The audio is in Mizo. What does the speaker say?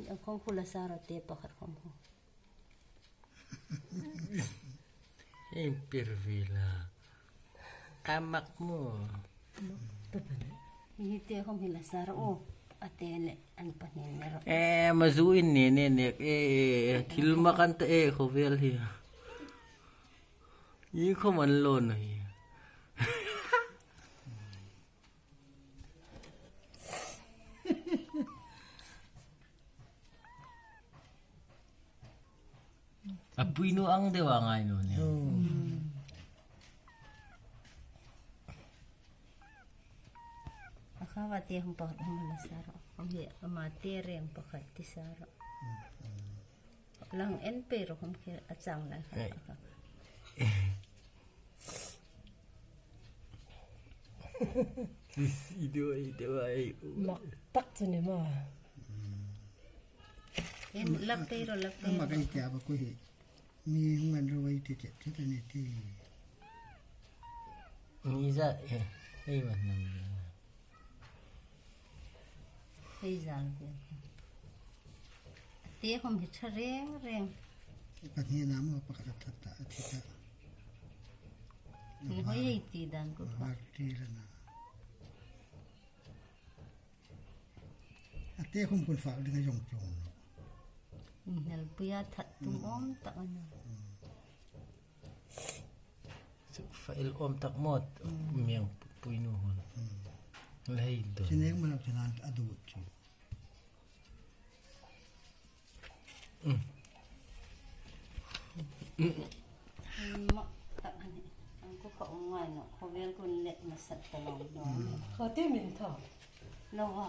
Ang khula sara te pakhat khom ho. Hei per ve la. A mak maw? Hi te khom hi la sara o. A te le an pahnih ne ro. Eh mazu in ne ne nek e thil mak an ta e khawvel hi. I khom an lawn hi. A puinu ang deuh a ngai nu nia. A khawa te hum pakhat hum la saro. Hum hi ama te reng pakhat ti saro. Lang en pe ro hum khi a chang lai kha. Mak tak chu ni maw? Ama kai te aba ko hi mi hungan ro ai ti te te ne ti. Ni za hei man nam. Hei zal vel. Te hom hi tha reng reng. Pahnih na mo pakhat a that ta a thi ta. Ni hoi hei ti dan ko. Var ti la na. A te khum kun fa ding a yong chong no. Nel puya that tum om tak ana. Fail om tak mot miang puinu hun. Lei do. Sinek manap chanan adu chu. Mak tak ani. Ang ko ka ungai no. Khovel kun let na sat ta lo no. Kha te min tha. Lo wa.